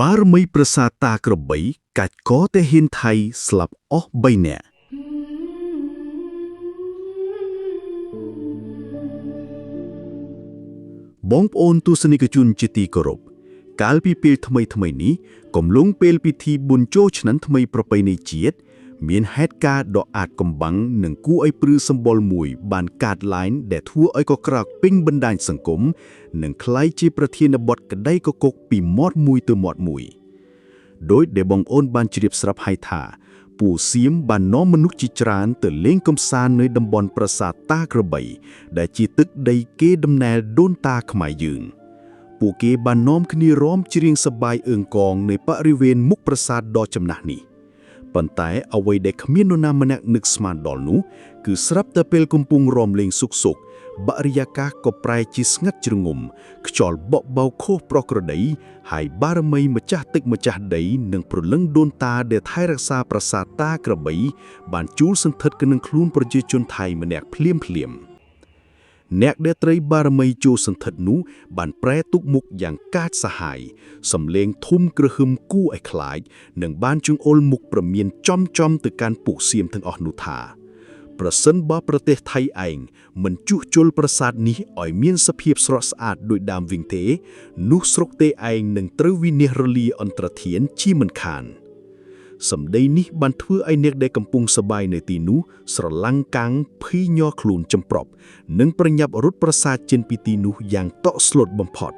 បារមីប្រាសាទតាក្របីកាច់កទាហានថៃស្លាប់អស់3នាក់បងប្អូនទស្សនិកជនជាទីគោរពកាលពីពេលថ្មីថ្មីនេះកំឡុងពេលពិធីបុណ្យចូលឆ្នាំថ្មីប្រពៃណីជាតិមានហេតុការណ៍ដ៏អាថ៌កំបាំងនិងគួរឲ្យព្រឺសម្បុរមួយបានកើតឡើងដែលធ្វើឲ្យកក្រើកពេញបណ្ដាញសង្គមនិងក្លាយជាប្រធានបទក្តីកគុកពីមាត់មួយទៅមាត់មួយ ដោយដែលបងអូនបានជ្រាបស្រាប់ហើយថាពូសៀមបាននាំមនុស្សជាច្រើនទៅលេងកម្សាន្តនៅតំបន់ប្រាសាទតាក្របី ដែលជាទឹកដីគេដំណែលដូនតាខ្មែរយើង ពួកគេបាននាំគ្នារាំច្រៀងសប្បាយអឿងកងនៅបរិវេណមុខប្រាសាទដ៏ចំណាស់នេះប៉ុន្តែអ្វីដែលគ្មាននរណាម្នាក់នឹកស្មានដល់នោះគឺស្រាប់តែពេលកំពុងរាំលេងសុខសុខបរិយាកាសក៏ប្រែជាស្ងាត់ជ្រងំខ្យល់បក់បោកខុសប្រក្រតីហើយបារមីម្ចាស់ទឹកម្ចាស់ដីនិងព្រលឹងដូនតាដែលថែរក្សាប្រាសាទតាក្របី បានជួលសន្ធិដ្ឋក្នុងខ្លួនប្រជាជនថៃម្នាក់ភ្លាមភ្លាមៗ អ្នកដែលត្រីបារមីចូលសន្ធិដ្ឋនោះបានប្រែទុកមុខយ៉ាងកាចសាហាយសំលេងធំគ្រហឹមគួរឲ្យខ្លាចនិងបានចង្អុលមុខប្រមានចំចំទៅកាន់ពួកសៀមទាំងអស់នោះថា ប្រសិនបើប្រទេសថៃឯងមិនជួសជុលប្រាសាទនេះឲ្យមានសភាពស្រស់ស្អាតដូចដើមវិញទេ នោះស្រុកទេឯងនឹងត្រូវវិនាសរលាយអន្តរធានជាមិនខាន សម្ដីនេះបានធ្វើឲ្យអ្នកដែលកំពុងសប្បាយនៅទីនោះស្រឡាំងកាំងភីញ័រខ្លួនចំប្រប់និងប្រញាប់រត់ប្រាសាទចេញពីទីនោះយ៉ាងតក់ស្លុតបំផុត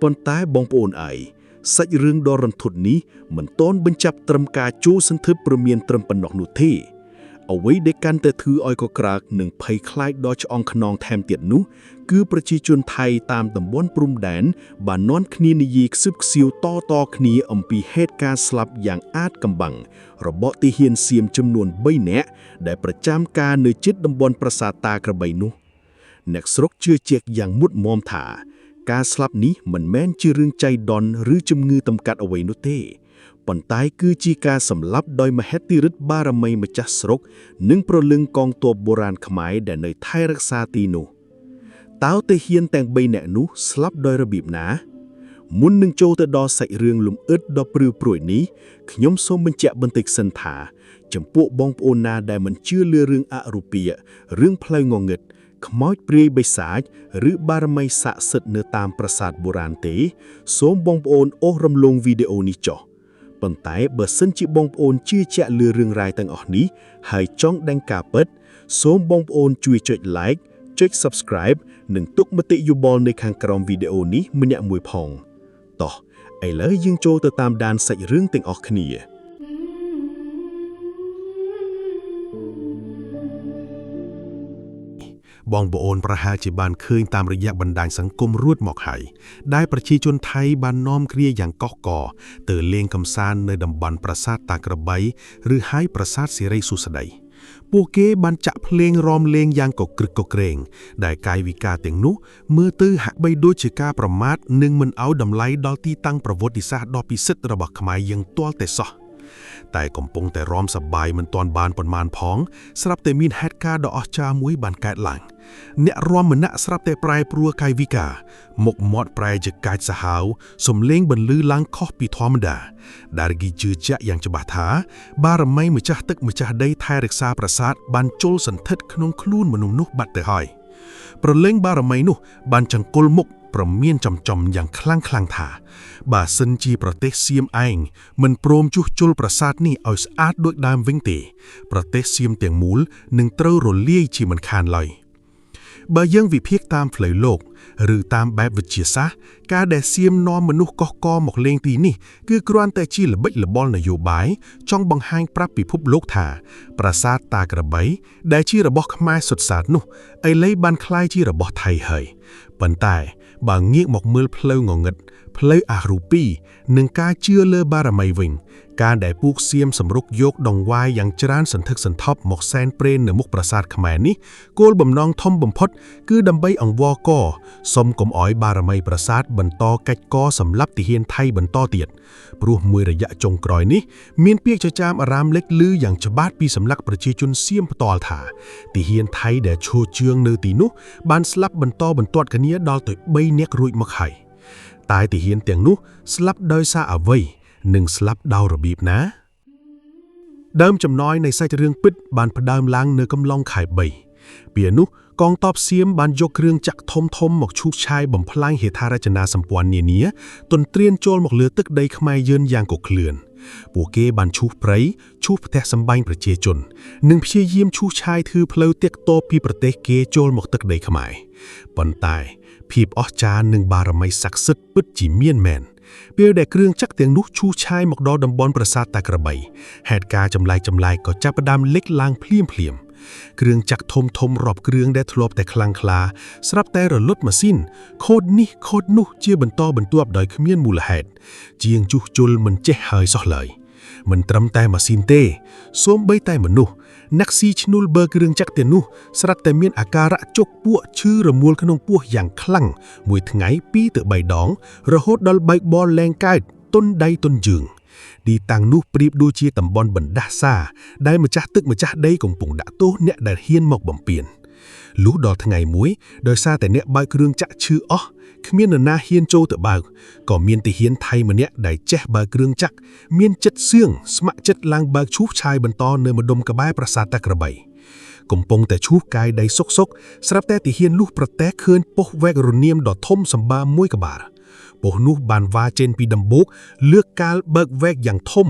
ប៉ុន្តែបងប្អូនអើយសាច់រឿងដ៏រន្ធត់នេះមិនទាន់បញ្ចប់ត្រឹមការចូលសន្ធឹកព្រមានត្រឹមប៉ុណ្ណោះនោះទេអ្វីដែលកាន់តែធ្វើឲ្យកក្រើកនិងភ័យខ្លាចដល់ឆ្អងខ្នងថែមទៀតនោះគឺប្រជាជនថៃតាមតំបន់ព្រំដែនបាននាំគ្នានិយាយខ្សឹបខ្សៀវតៗគ្នាអំពីហេតុការណ៍ស្លាប់យ៉ាងអាថ៌កំបាំងរបស់ទាហានសៀមចំនួន3នាក់ដែលប្រចាំការនៅជិតតំបន់ប្រាសាទតាក្របីនោះ អ្នកស្រុកជឿជាក់យ៉ាងមុតមមថា ការស្លាប់នេះមិនមែនជារឿងចៃដន្យឬជំងឺតម្កាត់អ្វីនោះទេប៉ុន្តែគឺជាការសម្លាប់ដោយមហិទ្ធិឫទ្ធិបារមីម្ចាស់ស្រុក និងប្រលឹងកងទ័ពបុរាណខ្មែរដែលនៅថែរក្សាទីនោះតើទាហានទាំង3នាក់នោះស្លាប់ដោយរបៀបណា មុននឹងចូលទៅដល់សាច់រឿងលំអិតដ៏ព្រឺព្រួយនេះខ្ញុំសូមបញ្ជាក់បន្តិចសិនថា ចំពោះបងប្អូនណាដែលមិនជឿលើរឿងអរូបីរឿងផ្លូវងងឹតខ្មោចព្រាយបិសាចឬបារមីស័ក្តិសិទ្ធិនៅតាមប្រាសាទបុរាណទេ សូមបងប្អូនអូសរំលងវីដេអូនេះចុះប៉ុន្តែបើសិនជាបងប្អូនជឿជាក់លើរឿងរ៉ាវទាំងអស់នេះហើយចង់ដឹងការពិត សូមបងប្អូនជួយចុច Like ចុច Subscribe និងទុកមតិយោបល់នៅខាងក្រោមវីដេអូនេះម្នាក់មួយផងតោះឥឡូវយើងចូលទៅតាមដានសាច់រឿងទាំងអស់គ្នា បងប្អូនប្រហែលជាបានឃើញតាមរយៈបណ្ដាញសង្គមរួចមកហើយដែលប្រជាជនថៃបាននាំគ្នាយ៉ាងកុះករទៅលេងកម្សាន្តនៅតំបន់ប្រាសាទតាក្របីឬហៅប្រាសាទសិរីសួស្តីពួកគេបានចាក់ភ្លេងរាំលេងយ៉ាងកក្រឹកកក្រែងដែលកាយវិការទាំងនោះមើលទៅហាក់បីដូចជាការប្រមាថនិងមិនឲ្យតម្លៃដល់ទីតាំងប្រវត្តិសាស្ត្រដ៏ពិសិដ្ឋរបស់ខ្មែរយើងទាល់តែសោះ តែកំពុងតែរាំសប្បាយមិនទាន់បានប៉ុន្មានផងស្រាប់តែមានហេតុការណ៍ដ៏អស្ចារ្យមួយបានកើតឡើងអ្នករាំម្នាក់ស្រាប់តែប្រែប្រួលកាយវិការមុខមាត់ប្រែជាកាចសាហាវសំលេងបន្លឺឡើងខុសពីធម្មតាដែលគេជឿជាក់យ៉ាងច្បាស់ថា បារមីម្ចាស់ទឹកម្ចាស់ដីថែរក្សាប្រាសាទបានជលសន្ធិដ្ឋក្នុងខ្លួនមនុស្សនោះបាត់ទៅហើយប្រលេងបារមីនោះបានចង្កុលមុខប្រមានចំចំយ៉ាងខ្លាំងខ្លាំងថា បើសិនជាប្រទេសសៀមឯងមិនព្រមជួសជុលប្រាសាទនេះឲ្យស្អាតដូចដើមវិញទេ ប្រទេសសៀមទាំងមូលនឹងត្រូវរលាយជាមិនខានឡើយបើយើងវិភាគតាមផ្លូវលោក ឬតាមបែបវិទ្យាសាស្ត្រការដែលសៀមនាំមនុស្សកុះករមកលេងទីនេះគឺគ្រាន់តែជាល្បិចល្បល់នយោបាយចង់បង្ហាញប្រាប់ពិភពលោកថា ប្រាសាទតាក្របី ដែលជារបស់ខ្មែរសុទ្ធសាធនោះឥឡូវបានក្លាយជារបស់ថៃហើយប៉ុន្តែបើងាកមកមើលផ្លូវងងឹតផ្លូវអារូពីនិងការជឿលើបារមីវិញ ការដែលពួកសៀមសម្រុកយកដង្វាយយ៉ាងច្រើនសន្ធឹកសន្ធាប់មកសែនព្រេននៅមុខប្រាសាទខ្មែរនេះគោលបំណងធំបំផុតគឺដើម្បីអង្វរកសុំកុំអោយបារមីប្រាសាទបន្តកិច្ចកសម្លាប់ទាហានថៃបន្តទៀតព្រោះមួយរយៈចុងក្រោយនេះមានពាក្យចចាមអារាមលេចលឺយ៉ាងច្បាស់ពីសម្លាក់ប្រជាជនសៀមផ្ទាល់ថាទាហានថៃដែលឈរជើងនៅទីនោះបានស្លាប់បន្តបន្ទាត់គ្នាដល់ទៅ3នាក់រួចមកហើយ តែទាហានទាំងនោះស្លាប់ដោយសារអ្វីនិងស្លាប់ដោយរបៀបណា ដើមចំណយនៃសាច់រឿងពិតបានផ្ដើមឡើងនៅកំឡុងខែ3ពេលនោះកងទ័ពសៀមបានយកគ្រឿងចក្រធំធំមកឈូសឆាយបំផ្លាញហេដ្ឋារចនាសម្ព័ន្ធនានាទន្ទ្រានចូលមកលើទឹកដីខ្មែរយើងយ៉ាងកក្លឿនពួកគេបានឈូសព្រៃឈូសផ្ទះសម្បែងប្រជាជន និងព្យាយាមឈូសឆាយធ្វើផ្លូវទៀកតពីប្រទេសគេចូលមកទឹកដីខ្មែរប៉ុន្តែភាពអស្ចារ្យនិងបារមីស័ក្តិសិទ្ធិពិតជាមានមែនពេលដែលគ្រឿងចក្រទាំងនោះឈូសឆាយមកដល់តំបន់ប្រាសាទតាក្របីហេតុការណ៍ចម្លែកចម្លែកក៏ចាប់ផ្ដើមលេចឡើងភ្លាមភ្លាមៗគ្រឿងចក្រធំធំរាប់គ្រឿងដែលធ្លាប់តែខ្លាំងក្លាស្រាប់តែរលត់ម៉ាស៊ីនខូចនេះខូចនោះជាបន្តបន្ទាប់ដោយគ្មានមូលហេតុជាងជួសជុលមិនចេះហើយសោះឡើយមិនត្រឹមតែម៉ាស៊ីនទេសូម្បីតែមនុស្សអ្នកស៊ីឈ្នួលបើគ្រឿងចក្រទាំងនោះស្រាប់តែមានអាការៈចុកពោះឈឺរមួលក្នុងពោះយ៉ាងខ្លាំងមួយថ្ងៃ2ទៅ3ដង រហូតដល់បែកបលលែងកើតទុនដៃទុនជើងទីតាំងនោះប្រៀបដូចជាតំបន់បណ្ដាសាដែលម្ចាស់ទឹកម្ចាស់ដីកំពុងដាក់ទោសអ្នកដែលហ៊ានមកបំពេញលុះដល់ថ្ងៃមួយដោយសារតែអ្នកបើកគ្រឿងចាក់ឈឺអស់គ្មាននរណាហ៊ានចូលទៅបើកក៏មានទាហានថៃម្នាក់ដែលចេះបើកគ្រឿងចាក់មានចិត្តសឿងស្ម័គ្រចិត្តឡើងបើកឈូសឆាយបន្តនៅម្ដុំក្បែរប្រាសាទតាក្របីកំពុងតែឈូសកាយដីសុកសុកស្រាប់តែទាហានលុះប្រតែឃើញប៉ុស្តិ៍វែករនាមដ៏ធំសម្បើមមួយក្បាលប៉ុស្តិ៍នោះបានវ៉ាចេញពីដំបូកលើកកាលបើកវែកយ៉ាងធំ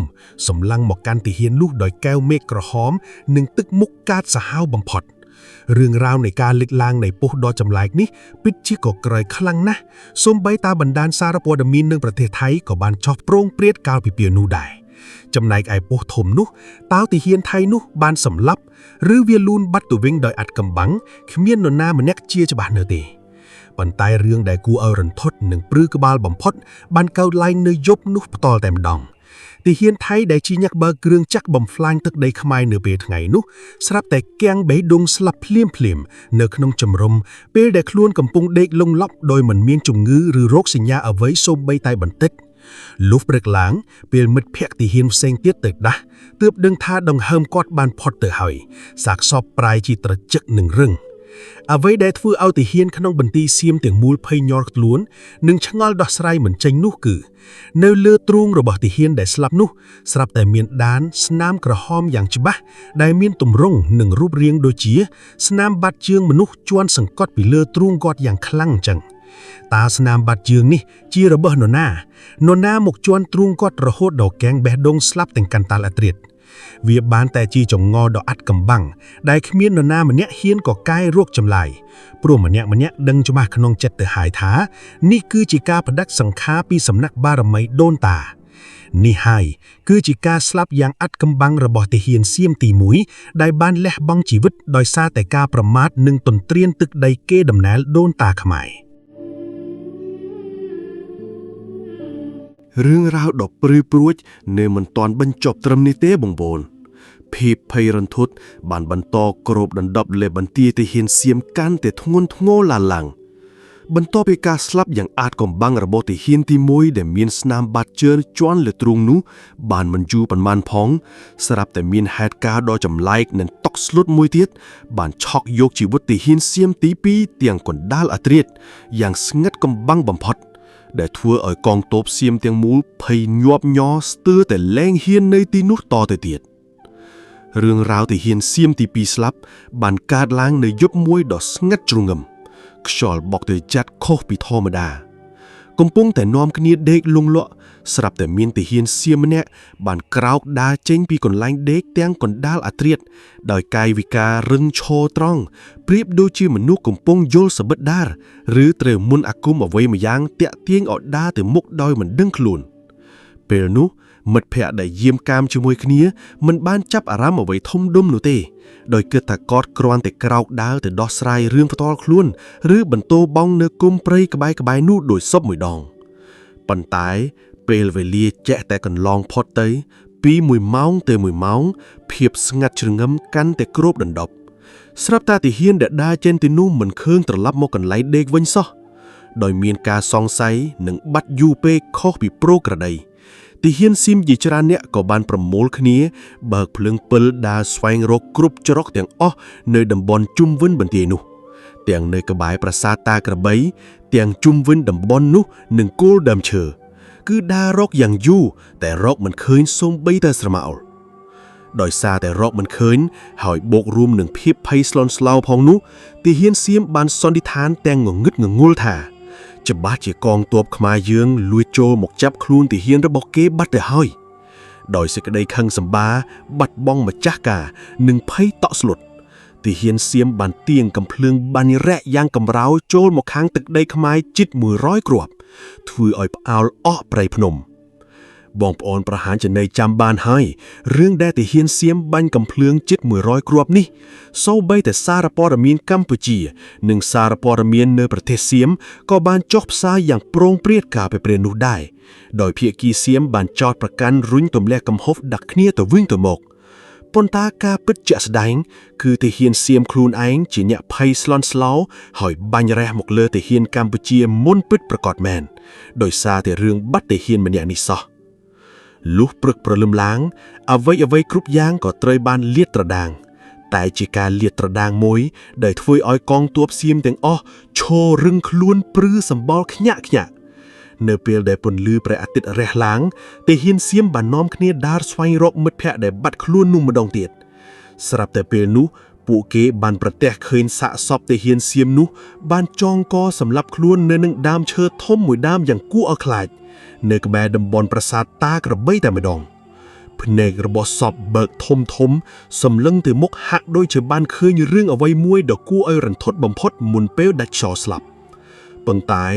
សម្លឹងមកកាន់ទាហាននោះដោយកែវមេឃក្រហមនិងទឹកមុខកាតសាហាវបំផុតរឿងរ៉ាវនៃការលេចឡើងនៃប៉ុស្តិ៍ដ៏ចម្លែកនេះពិតជាកក្រៃខ្លាំងណាស់សូម្បីតាបណ្ដានសារព័ត៌មាននឹងប្រទេសថៃក៏បានចោះប្រងព្រាតកាលពីពេលនោះដែរចំណែកឯប៉ុស្តិ៍ធំនោះតើទាហានថៃនោះបានសម្លាប់ឬវាលូនបាត់ទៅវិញដោយអាត់កំបាំងគ្មាននរណាម្នាក់ជាច្បាស់នៅទេប៉ុន្តែរឿងដែលគួរឲ្យរន្ធត់និងព្រឺក្បាលបំផុតបានកើតឡើងនៅយប់នោះផ្ទាល់តែម្ដងទាហានថៃដែលជាអ្នកបើកគ្រឿងចាក់បំផ្លាញទឹកដីខ្មែរនៅពេលថ្ងៃនោះស្រាប់តែគាំងបេះដូងស្លាប់ភ្លាមភ្លាមនៅក្នុងជំរំពេលដែលខ្លួនកំពុងដេកលង់ឡប់ដោយមិនមានជំងឺឬរោគសញ្ញាអ្វីសូម្បីតែបន្តិចលុះព្រឹកឡើងពេលមិត្តភ័ក្តិទាហានផ្សេងទៀតទៅដាស់ទើបដឹងថាដង្ហើមគាត់បានផុតទៅហើយសាកសពប្រែជាត្រចឹកនឹងរឹងអ្វីដែលធ្វើឲ្យទាហានក្នុងបន្ទាយសៀមទាំងមូលភ័យញ័រខ្លួននិងឆ្ងល់ដោះស្រាយមិនចេញនោះគឺនៅលើទ្រូងរបស់ទាហានដែលស្លាប់នោះស្រាប់តែមានដានស្នាមក្រហមយ៉ាងច្បាស់ដែលមានទម្រង់និងរូបរាងដូចជាស្នាមបាតជើងមនុស្សជន់សង្កត់ពីលើទ្រូងគាត់យ៉ាងខ្លាំងអញ្ចឹងតើស្នាមបាតជើងនេះជារបស់នរណានរណាមកជន់ទ្រូងគាត់រហូតដល់កាំងបេះដូងស្លាប់ទាំងកណ្តាលអត្រាតវាបានតែជាចងល់ដ៏អាត់កំបាំងដែលគ្មាននរណាម្នាក់ហ៊ានកកាយរកចម្លើយព្រោះម្នាក់ម្នាក់ដឹងច្បាស់ក្នុងចិត្តទៅហើយថានេះគឺជាការផ្ដាច់សង្ខារពីសំណាក់បារមីដូនតានេះហើយគឺជាការស្លាប់យ៉ាងអាត់កំបាំងរបស់ទាហានសៀមទី1ដែលបានលះបង់ជីវិតដោយសារតែការប្រមាថនិងទន្ទ្រានទឹកដីគេដំណែលដូនតាខ្មែរ រឿងរ៉ាវដ៏ព្រឺព្រួចនៅមិនទាន់បញ្ចប់ត្រឹមនេះទេបងប្អូនភាពភ័យរន្ធត់បានបន្តគ្របដណ្ដប់លើបន្ទាយទាហានសៀមកាន់តែធ្ងន់ធ្ងរឡើងឡើងបន្ទាប់ពីការស្លាប់យ៉ាងអាតកំបាំងរបស់ទាហានទី1ដែលមានស្នាមបាតជើងជាន់លើទ្រូងនោះបានមិនយូរប៉ុន្មានផងស្រាប់តែមានហេតុការណ៍ដ៏ចម្លែកនិងតក់ស្លុតមួយទៀតបានឆក់យកជីវិតទាហានសៀមទី2ទាំងកណ្ដាលអត្រាតយ៉ាងស្ងាត់កំបាំងបំផុតដែលធ្វើឲ្យកងទ័ពសៀមទាំងមូលភ័យញាប់ញ័រស្ទើរតែលែងហ៊ាននៅទីនោះតទៅទៀតរឿងរ៉ាវទាហានសៀមទី2ស្លាប់បានកើតឡើងនៅយប់មួយដ៏ស្ងាត់ជ្រងំខ្យល់បក់ទៅចាត់ខុសពីធម្មតាកំពុងតែនាំគ្នាដេកលង់លក់ស្រាប់តែមានទាហានសៀមម្នាក់បានក្រោកដើរចេញពីកន្លែងដេកទាំងកណ្ដាលអាធ្រាត្រដោយកាយវិការរឹងឈរត្រង់ប្រៀបដូចជាមនុស្សកំពុងយល់សបិតដារឬត្រូវមុនអាគមអ្វីម្យ៉ាងតាក់ទាញឲ្យដើរទៅមុខដោយមិនដឹងខ្លួនពេលនោះមិត្តភ័ក្តិដែលយាមកាមជាមួយគ្នាមិនបានចាប់អារម្មណ៍អ្វីធំដុំនោះទេដោយគិតថាគាត់គ្រាន់តែក្រោកដើរទៅដោះស្រាយរឿងផ្ទាល់ខ្លួនឬបន្ទោបង់នៅគុំព្រៃក្បែរៗនោះដោយសពមួយដងប៉ុន្តែពេលវេលាជះតែកន្លងផុតទៅពី1ម៉ោងទៅ1ម៉ោងភាពស្ងាត់ជ្រងំកាន់តែគ្របដណ្ដប់ស្រាប់តែទាហានដែលដើរចេញទៅនោះមិនឃើញត្រឡប់មកកន្លែងដេកវិញសោះដោយមានការសង្ស័យនិងបាត់យូរពេកខុសពីប្រក្រតីទាហានស៊ីមជាច្រើនអ្នកក៏បានប្រមូលគ្នាបើកភ្លើងពិលដើរស្វែងរកគ្រប់ច្រកទាំងអស់នៅតំបន់ជុំវិញបន្ទាយនោះទាំងនៅក្បែរប្រាសាទតាក្របី ទាំងជុំវិញតំបន់នោះនិងគល់ដើមឈើគឺដើររកយ៉ាងយូរតែរកមិនឃើញសូម្បីតែស្រមោលដោយសារតែរកមិនឃើញហើយបូករួមនឹងភាពភ័យស្លន់ស្លោផងនោះទាហានសៀមបានសន្និដ្ឋានទាំងងងឹតងងុលថាច្បាស់ជាកងទ័ពខ្មែរយើងលួចចូលមកចាប់ខ្លួនទាហានរបស់គេបាត់ទៅហើយដោយសេចក្តីខឹងសម្បាបាត់បង់ម្ចាស់ការនិងភ័យតក់ស្លុតទាហានសៀមបានទៀងកំភ្លើងបាញ់រែកយ៉ាងកម្រោលចូលមកខាងទឹកដីខ្មែរជិត100គ្រាប់ធ្វើឲ្យផ្អើលអស់ព្រៃភ្នំបងប្អូនប្រហែលជានៅចាំបានហើយរឿងដែលទាហានសៀមបាញ់កំភ្លើងជិត100គ្រាប់នេះសូម្បីតែសារព័ត៌មានកម្ពុជា និងសារព័ត៌មាននៅប្រទេសសៀមក៏បានចុះផ្សាយយ៉ាងប្រងព្រាតកាលពីពេលនោះដែរដោយភាគីសៀមបានចោទប្រកាន់រុញទម្លាក់កំហុសដាក់គ្នាទៅវិញទៅមកប៉ុន្តែការពិតជាក់ស្ដែងគឺទាហានសៀមខ្លួនឯងជាអ្នកភ័យស្លន់ស្លោហើយបាញ់រះមកលើទាហានកម្ពុជាមុនពិតប្រាកដមែនដោយសារតែរឿងបាត់ទាហានម្នាក់នេះសោះលុះព្រឹកព្រលឹមឡើងអ្វីអ្វីគ្រប់យ៉ាងក៏ត្រូវបានលាតត្រដាងតែជាការលាតត្រដាងមួយដែលធ្វើឲ្យកងទ័ពសៀមទាំងអស់ឈររឹងខ្លួនព្រឺសម្បុរខ្ញាក់ខ្ញាក់នៅពេលដែលពន្លឺព្រះអាទិត្យរះឡើងទាហានសៀមបាននាំគ្នាដើរស្វែងរកមិត្តភ័ក្តិដែលបាត់ខ្លួននោះម្ដងទៀតស្រាប់តែពេលនោះពួកគេបានប្រទះឃើញសាកសពទាហានសៀមនោះបានចងកសម្លាប់ខ្លួននៅនឹងដើមឈើធំមួយដើមយ៉ាងគួរឲ្យខ្លាចនៅក្បែរតំបន់ប្រាសាទតាក្របីតែម្ដងភ្នែករបស់សពបើកធំធំសម្លឹងទៅមុខហាក់ដូចជាបានឃើញរឿងអ្វីមួយដ៏គួរឲ្យរន្ធត់បំផុតមុនពេលដាច់ខ្យល់ស្លាប់ប៉ុន្តែ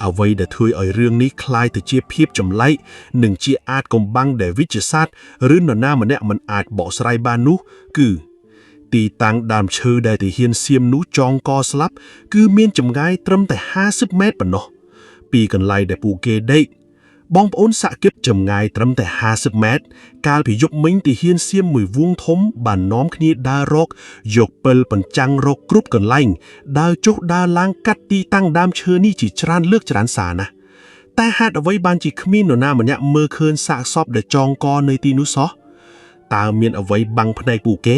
អ្វីដែលធ្វើឲ្យរឿងនេះក្លាយទៅជាភាពចម្លែកនិងជាអាចកំបាំងដែលវិទ្យាសាស្ត្រឬនរណាម្នាក់មិនអាចបកស្រាយបាននោះគឺទីតាំងដើមឈើដែលទាហានសៀមនោះចងកស្លាប់គឺមានចម្ងាយត្រឹមតែ50ម៉ែត្រប៉ុណ្ណោះពីកន្លែងដែលពួកគេដេកបងប្អូនសាក់គិបចម្ងាយត្រឹមតែ50ម៉ែត្រកាលពីយប់មិញទាហានសៀមមួយវងធំបាននាំគ្នាដើររកយកពិលបញ្ចាំងរកគ្រប់កន្លែងដើរចុះដើរឡើងកាត់ទីតាំងដើមឈើនេះជាច្រើនលើកច្រើនសារណាស់តែហេតុអ្វីបានជាគ្មាននរណាម្នាក់មើលឃើញសាកសពដែលចងកនៅទីនោះសោះតើមានអ្វីបាំងភ្នែកពួកគេ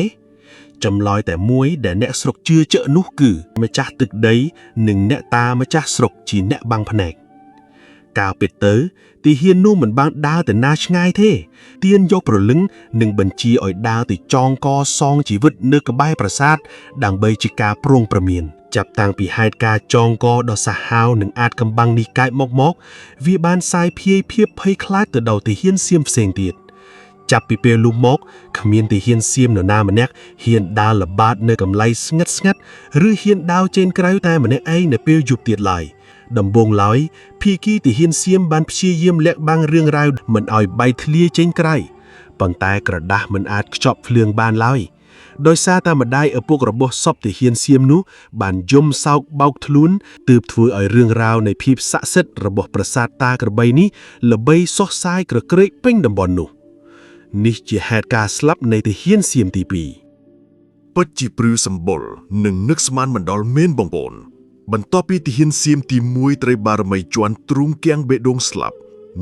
ចម្លើយតែមួយដែលអ្នកស្រុកជឿជាក់នោះគឺម្ចាស់ទឹកដីនិងអ្នកតាម្ចាស់ស្រុកជាអ្នកបាំងភ្នែកកាលពេលទៅទាហាននោះមិនបានដើរទៅណាឆ្ងាយទេទៀនយកប្រលឹងនិងបញ្ជាឲ្យដើរទៅចងកសងជីវិតនៅក្បែរប្រាសាទដើម្បីជាការប្រងព្រមានចាប់តាំងពីហេតុការណ៍ចងកដ៏សាហាវនិងអាចកំបាំងនេះកើតមកវាបានសាយភាយភាពភ័យខ្លាចទៅដល់ទាហានសៀមផ្សេងទៀតចាប់ពីពេលនោះមកគ្មានទាហានសៀមនរណាម្នាក់ហ៊ានដើរល្បាតនៅកន្លែងស្ងាត់ស្ងាត់ឬហ៊ានដើរចេញក្រៅតែម្នាក់ឯងនៅពេលយប់ទៀតឡើយដំបូងឡើយភីគីទាហានសៀមបានព្យាយាមលាក់បាំងរឿងរ៉ាវមិនឲ្យបែកធ្លាយចេញក្រៅប៉ុន្តែក្រដាស់មិនអាចខ្ចប់ភ្លើងបានឡើយដោយសារតែម្ដាយឪពុករបស់សពទាហានសៀមនោះបានយំសោកបោកធ្លួនទើបធ្វើឲ្យរឿងរ៉ាវនៃភាពស័ក្តិសិទ្ធិរបស់ប្រាសាទតាក្របីនេះល្បីសុះសាយក្រក្រេកពេញតំបន់នោះនេះជាហេតុការណ៍ស្លាប់នៃទាហានសៀមទី2 ពិតជាព្រឺសម្បុរនិងនឹកស្មានមិនដល់មែនបងប្អូនបន្ទាប់ពីទាហានសៀមទី1ត្រូវបារមីជន់ទ្រូងគៀងបេះដូងស្លាប់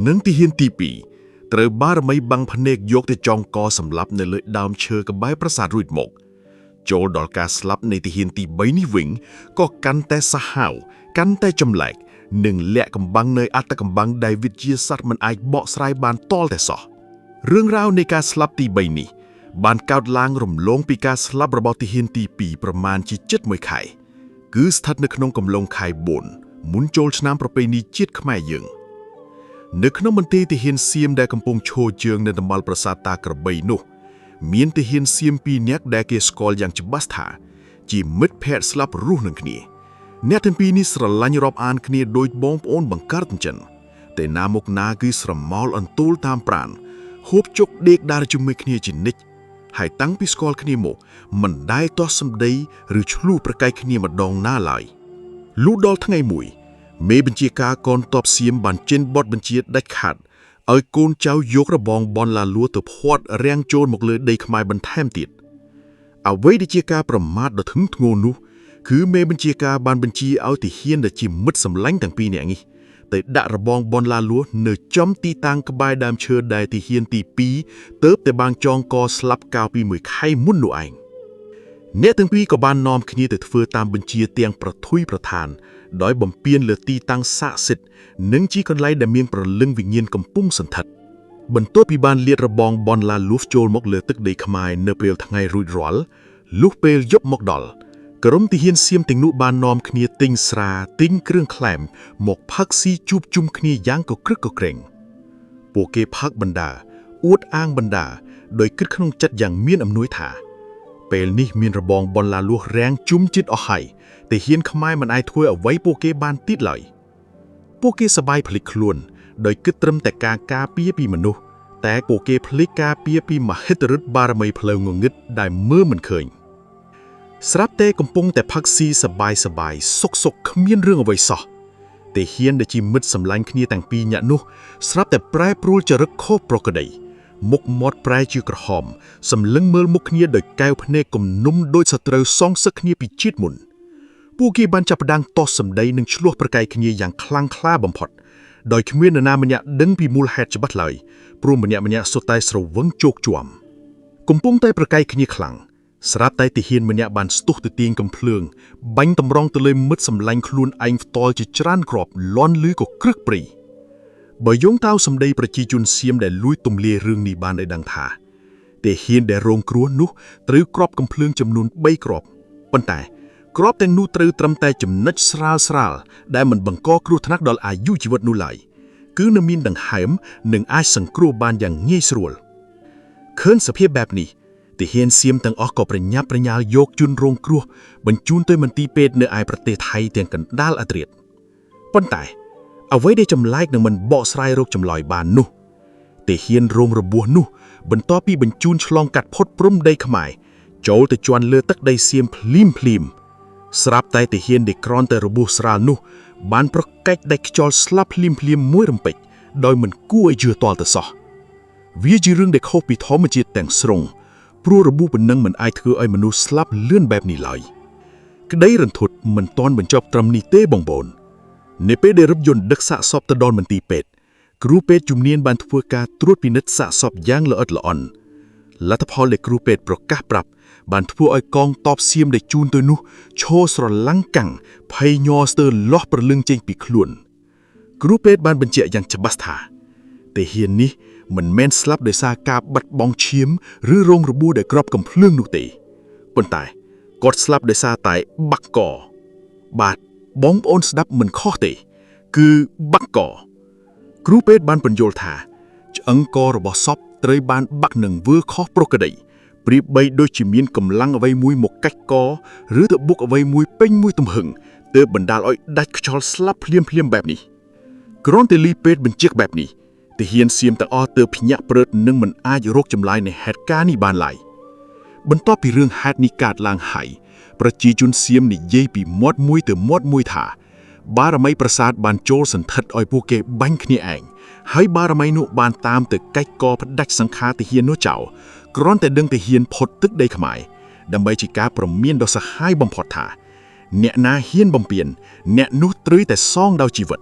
និងទាហានទី2ត្រូវបារមីបាំងភ្នែកយកទៅចងកសម្លាប់នៅលើដើមឈើក្បែរប្រាសាទរួចមកចូលដល់ការស្លាប់នៃទាហានទី3នេះវិញក៏កាន់តែសាហាវកាន់តែចម្លែកនិងលាក់កំបាំងនៅអត្តកំបាំងដែលវិទ្យាសាស្ត្រមិនអាចបកស្រាយបានតល់តែសោះរឿងរ៉ាវនៃការស្លាប់ទី3នេះបានកើតឡើងរំលងពីការស្លាប់របស់ទាហានទី2ប្រមាណជាជិត1ខែគឺស្ថិតនៅក្នុងកំឡុងខែ4មុនចូលឆ្នាំប្រពៃណីជាតិខ្មែរយើងនៅក្នុងមន្ទីរទាហានសៀមដែលកំពុងឈរជើងនៅតំបន់ប្រាសាទតាក្របីនោះមានទាហានសៀម2នាក់ដែលគេស្គាល់យ៉ាងច្បាស់ថាជាមិត្តភក្តិស្លាប់រស់នឹងគ្នាអ្នកទាំងពីរនេះស្រឡាញ់រាប់អានគ្នាដូចបងប្អូនបង្កើតអញ្ចឹងតែណាមុខណាគឺស្រមោលអន្ទូលតាមប្រានហូបជុកដេកដើរជាមួយគ្នាជានិច្ចហើយតាំងពីស្គាល់គ្នាមកមិនដែលទាស់សម្ដីឬឆ្លោះប្រកែកគ្នាម្ដងណាឡើយលុះដល់ថ្ងៃមួយមេបញ្ជាការកងទ័ពសៀមបានចេញបទបញ្ជាដាច់ខាតឲ្យកូនចៅយករបងបនឡាលួទៅភាត់រាំងចូលមកលើដីខ្មែរបន្ថែមទៀតអ្វីដែលជាការប្រមាថដ៏ធ្ងន់ធ្ងរនោះគឺមេបញ្ជាការបានបញ្ជាឲ្យទាហានដែលជាមិត្តសម្លាញ់ទាំងពីរនាក់នេះទៅដាក់របងបនឡាលួនៅចំទីតាំងក្បែរដើមឈើដែលទាហានទី2ទើបតែបានចងកស្លាប់កាលពីមួយខែមុននោះឯងអ្នកទាំងពីរក៏បាននាំគ្នាទៅធ្វើតាមបញ្ជាទាំងប្រថុយប្រឋាន ដោយបំពានលើទីតាំងស័ក្តិសិទ្ធិនិងជាកន្លែងដែលមានព្រលឹងវិញ្ញាណកំពុងសន្ធិដ្ឋបន្ទាប់ពីបានលាតរបងបនឡាលូសចូលមកលើទឹកដីខ្មែរនៅពេលថ្ងៃរួចរាល់លុះពេលយប់មកដល់ក្រុមទាហានសៀមទាំងនោះបាននាំគ្នាទិញស្រាទិញគ្រឿងក្លែមមកផឹកស៊ីជួបជុំគ្នាយ៉ាងកក្រឹកកក្រែងពួកគេផឹកបណ្ដាអួតអាងបណ្ដាដោយគិតក្នុងចិត្តយ៉ាងមានអំណួយថា ពេលនេះមានរបងបនឡាលួសរាំងជុំចិត្តអស់ហើយតែហ៊ានខ្មែរមិនអាចធ្វើអ្វីពួកគេបានទៀតឡើយពួកគេសប្បាយភ្លេចខ្លួនដោយគិតត្រឹមតែការការពារពីមនុស្សតែពួកគេភ្លេចការពារពីមហិទ្ធិឫទ្ធិបារមីផ្លូវងងឹតដែលមើលមិនឃើញស្រាប់តែកំពុងតែផឹកស៊ីសប្បាយសប្បាយសុកសុកគ្មានរឿងអ្វីសោះតែហ៊ានដែលជាមិត្តសម្លាញ់គ្នាទាំងពីរនាក់នោះស្រាប់តែប្រែប្រួលចរិតខុសប្រក្រតីមុខមាត់ប្រែជាក្រហមសម្លឹងមើលមុខគ្នាដោយកែវភ្នែកគំនុំដោយសត្រូវសងសឹកគ្នាពីជាតិមុនពួកគេបានចាប់ផ្ដើមតោះសម្ដីនិងឆ្លោះប្រកែកគ្នាយ៉ាងខ្លាំងក្លាបំផុតដោយគ្មាននរណាម្នាក់ដឹងពីមូលហេតុច្បាស់ឡើយព្រោះម្នាក់ៗសុទ្ធតែស្រវឹងជោគជាំកំពុងតែប្រកែកគ្នាខ្លាំងស្រាប់តែទាហានម្នាក់បានស្ទុះទៅទាញកំភ្លើងបាញ់តម្រង់ទៅលើមិត្តសម្លាញ់ខ្លួនឯងផ្ទាល់ជាច្រើនគ្រាប់លាន់លឺក៏គ្រឹកព្រីបើយោងតៅសម្ដីប្រជាជនសៀមដែលលួចទម្លាយរឿងនេះបានឲ្យដឹងថាទាហានដែលរងគ្រោះនោះត្រូវគ្រាប់កំភ្លើងចំនួន3គ្រាប់ប៉ុន្តែគ្រាប់ទាំងនោះត្រូវត្រឹមតែចំណុចស្រាលស្រាលដែលមិនបង្កគ្រោះថ្នាក់ដល់អាយុជីវិតនោះឡើយគឺនៅមានដង្ហើមនិងអាចសង្គ្រោះបានយ៉ាងងាយស្រួលឃើញសភាពបែបនេះទាហានសៀមទាំងអស់ក៏ប្រញាប់ប្រញាល់យកជនរងគ្រោះបញ្ជូនទៅមន្ទីរពេទ្យនៅឯប្រទេសថៃទាំងកណ្ដាលអធ្រាត្រប៉ុន្តែអ្វីដែលចម្លែកនឹងមិនបកស្រាយរកចម្លើយបាននោះទាហានរងរបួសនោះបន្ទាប់ពីបញ្ជូនឆ្លងកាត់ផុតព្រំដីខ្មែរចូលទៅជន់លើទឹកដីសៀមភ្លាមភ្លាមស្រាប់តែទាហានដែលក្រន់តែរបួសស្រាលនោះបានប្រកែកដាច់ខ្យល់ស្លាប់ភ្លាមភ្លាមមួយរំពេចដោយមិនគួរឲ្យជឿទាល់ទៅសោះវាជារឿងដែលខុសពីធម្មជាតិទាំងស្រុងព្រោះរបួសប៉ុណ្ណឹងមិនអាចធ្វើឲ្យមនុស្សស្លាប់លឿនបែបនេះឡើយក្តីរន្ធត់មិនទាន់បញ្ចប់ត្រឹមនេះទេបងប្អូននៅពេលដែលរថយន្តដឹកសាកសពទៅដល់មន្ទីរពេទ្យគ្រូពេទ្យជំនាញបានធ្វើការត្រួតពិនិត្យសាកសពយ៉ាងល្អិតល្អន់លទ្ធផលដែលគ្រូពេទ្យប្រកាសប្រាប់បានធ្វើឲ្យកងតបសៀមដែលជូនទៅនោះឈរស្រឡាំងកាំងភ័យញ័រស្ទើរលាស់ព្រលឹងចេញពីខ្លួនគ្រូពេទ្យបានបញ្ជាក់យ៉ាងច្បាស់ថាទាហាននេះមិនមែនស្លាប់ដោយសារការបាត់បង់ឈាមឬរងរបួសដោយគ្រាប់កំភ្លើងនោះទេប៉ុន្តែគាត់ស្លាប់ដោយសារតែបាក់កបាទបងប្អូនស្ដាប់មិនខុសទេគឺបាក់កគ្រូពេទ្យបានបញ្យល់ថាឆ្អឹងករបស់សពត្រូវបានបាក់នឹងវើខុសប្រក្រតីប្រៀបបីដូចជាមានកម្លាំងអ្វីមួយមកកាច់កឬទៅបុកអ្វីមួយពេញមួយទំហឹងទើបបណ្ដាលឲ្យដាច់ខ្យល់ស្លាប់ភ្លាមភ្លាមបែបនេះគ្រាន់តែលីពេទ្យបញ្ជាក់បែបនេះទាហានសៀមទាំងអស់ទើបភ្ញាក់ព្រឹតនិងមិនអាចរកចម្លើយនៃហេតុការណ៍នេះបានឡើយបន្ទាប់ពីរឿងហេតុនេះកើតឡើងហើយប្រជាជនសៀមនិយាយពីមាត់មួយទៅមាត់មួយថាបារមីប្រាសាទបានចូលសន្ធិដ្ឋឲ្យពួកគេបាញ់គ្នាឯងហើយបារមីនោះបានតាមទៅកាច់កផ្ដាច់សង្ខារទាហាននោះចោលគ្រាន់តែដឹងទាហានផុតទឹកដីខ្មែរដើម្បីជាការប្រមានដ៏សាហាវបំផុតថាអ្នកណាហ៊ានបំពានអ្នកនោះត្រូវតែសងដោយជីវិត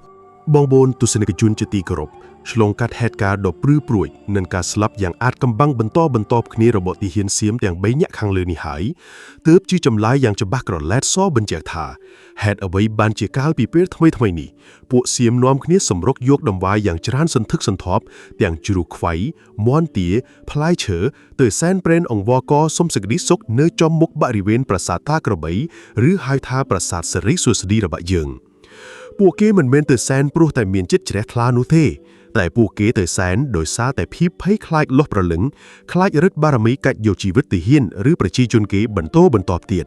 បងប្អូនទស្សនិកជនជាទីគោរពឆ្លងកាត់ហេតុការណ៍ដ៏ព្រឺព្រួចនិងការស្លាប់យ៉ាងអាថ៌កំបាំងបន្តបន្ទាប់គ្នារបស់ទាហានសៀមទាំង3នាក់ខាងលើនេះហើយទើបជាចម្លើយយ៉ាងច្បាស់ក្រឡែតសបញ្ជាក់ថាហេតុអ្វីបានជាកាលពីពេលថ្មីៗនេះពួកសៀមនាំគ្នាសម្រុកយកដង្វាយយ៉ាងច្រើនសន្ធឹកសន្ធាប់ទាំងជ្រូកខ្វៃមាន់ទាផ្លែឈើទៅសែនព្រេនអង្វរកសុំសេចក្តីសុខនៅចំមុខបរិវេណប្រាសាទតាក្របីឬហៅថាប្រាសាទសិរីសួស្តីរបស់យើងពួកគេមិនមែនទៅសែនព្រោះតែមានចិត្តជ្រះថ្លានោះទេតែពួកគេទៅសែនដោយសារតែភាពភ័យខ្លាចលោះប្រលឹងខ្លាចឫទ្ធិបារមីកាច់យកជីវិតទាហានឬប្រជាជនគេបន្តបន្ទាប់ទៀត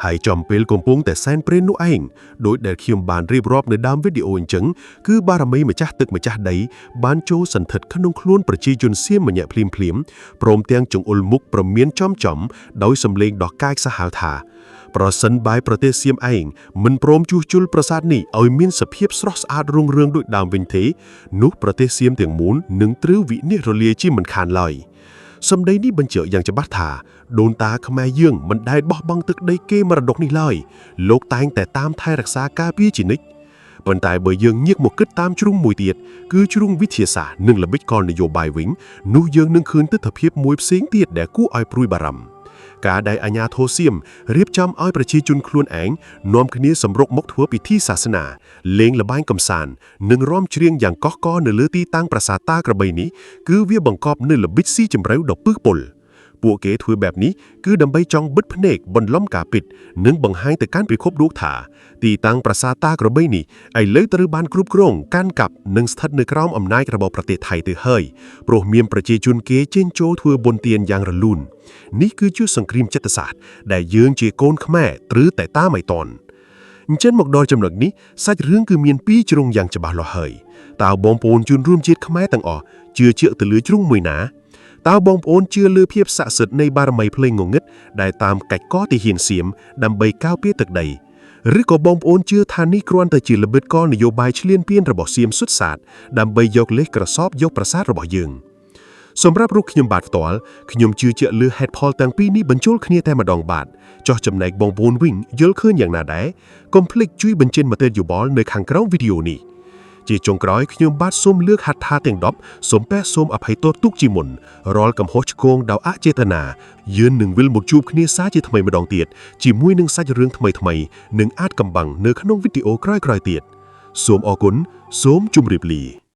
ហើយចំពេលកំពុងតែសែនព្រេននោះឯងដោយដែលខ្ញុំបានរៀបរាប់នៅដើមវីដេអូអញ្ចឹងគឺបារមីម្ចាស់ទឹកម្ចាស់ដីបានចូលសន្ធិដ្ឋក្នុងខ្លួនប្រជាជនសៀមម្នាក់ភ្លាមភ្លាមព្រមទាំងចង្អុលមុខប្រមានចំចំដោយសម្លេងដ៏កាចសាហាវថាប្រសិនបាយប្រទេសសៀមឯងមិនព្រមជួសជុលប្រាសាទនេះឲ្យមានសភាពស្រស់ស្អាតរុងរឿងដូចដើមវិញទេនោះប្រទេសសៀមទាំងមូលនឹងត្រូវវិនិច្ឆ័យរលាយជាមិនខានឡើយសម្ដីនេះបញ្ជាក់យ៉ាងច្បាស់ថាដូនតាខ្មែរយើងមិនដែលបោះបង់ទឹកដីគេមរតកនេះឡើយលោកតែងតែតាមថែរក្សាការពារជានិច្ចប៉ុន្តែបើយើងងាកមកគិតតាមជ្រុងមួយទៀតគឺជ្រុងវិទ្យាសាស្ត្រនិងល្បិចកលនយោបាយវិញនោះយើងនឹងឃើញទិដ្ឋភាពមួយផ្សេងទៀតដែលគួរឲ្យព្រួយបារម្ភ ការដែលអាជ្ញាធរសៀមរៀបចំឲ្យប្រជាជនខ្លួនឯងនាំគ្នាសម្រុកមកធ្វើពិធីសាសនាលេងល្បែងកម្សាន្តនិងរាំច្រៀងយ៉ាងកុះករនៅលើទីតាំងប្រាសាទតាក្របីនេះគឺវាបង្កប់នូវល្បិចស៊ីជម្រៅដ៏ពឹសពុលពួកគេធ្វើបែបនេះគឺដើម្បីចង់បិទភ្នែកបន្លំការពិតនិងបង្ហាញទៅកាន់ពិភពលោកថាទីតាំងប្រាសាទតាក្របីនេះឥឡូវត្រូវបានគ្រប់គ្រងកាន់កាប់និងស្ថិតនៅក្រោមអំណាចរបស់ប្រទេសថៃទៅហើយព្រោះមានប្រជាជនគេចេញចូលធ្វើបុណ្យទានយ៉ាងរលូននេះគឺជាសង្គ្រាមចិត្តសាស្ត្រដែលយើងជាកូនខ្មែរត្រូវតែតាមឲ្យទាន់អញ្ចឹងមកដល់ចំណុចនេះសាច់រឿងគឺមានពីរជ្រុងយ៉ាងច្បាស់លាស់ហើយតើបងប្អូនជនរួមជាតិខ្មែរទាំងអស់ជឿជាក់ទៅលើជ្រុងមួយណាតើបងប្អូនជឿលើភាពស័ក្តិសិទ្ធិនៃបារមីភ្លេងងងឹតដែលតាមកាច់កទាហានសៀមដើម្បីកៅពារទឹកដីឬក៏បងប្អូនជឿថានេះគ្រាន់តែជាល្បិចកលនយោបាយឈ្លានពានរបស់សៀមសុទ្ធសាធដើម្បីយកលេសក្រសបយកប្រាសាទរបស់យើងសម្រាប់រូបខ្ញុំបាទផ្ទាល់ខ្ញុំជឿជាក់លើហេតុផលទាំងពីរនេះបញ្ចូលគ្នាតែម្ដងបាទចុះចំណែកបងប្អូនវិញយល់ឃើញយ៉ាងណាដែរកុំភ្លេចជួយបញ្ចេញមតិយោបល់នៅខាងក្រោមវីដេអូនេះជាចុងក្រោយខ្ញុំបាទសូមលើកហត្ថាទាំង10សូមពះសូមអភ័យទោសទុកជាមុនរាល់កំហុសឆ្គងដោយអចេតនាយើងនឹងវិលមកជួបគ្នាសាជាថ្មីម្ដងទៀតជាមួយនឹងសាច់រឿងថ្មីៗនិងអាចកំបាំងនៅក្នុងវីដេអូក្រោយៗទៀតសូមអរគុណសូមជម្រាបលា។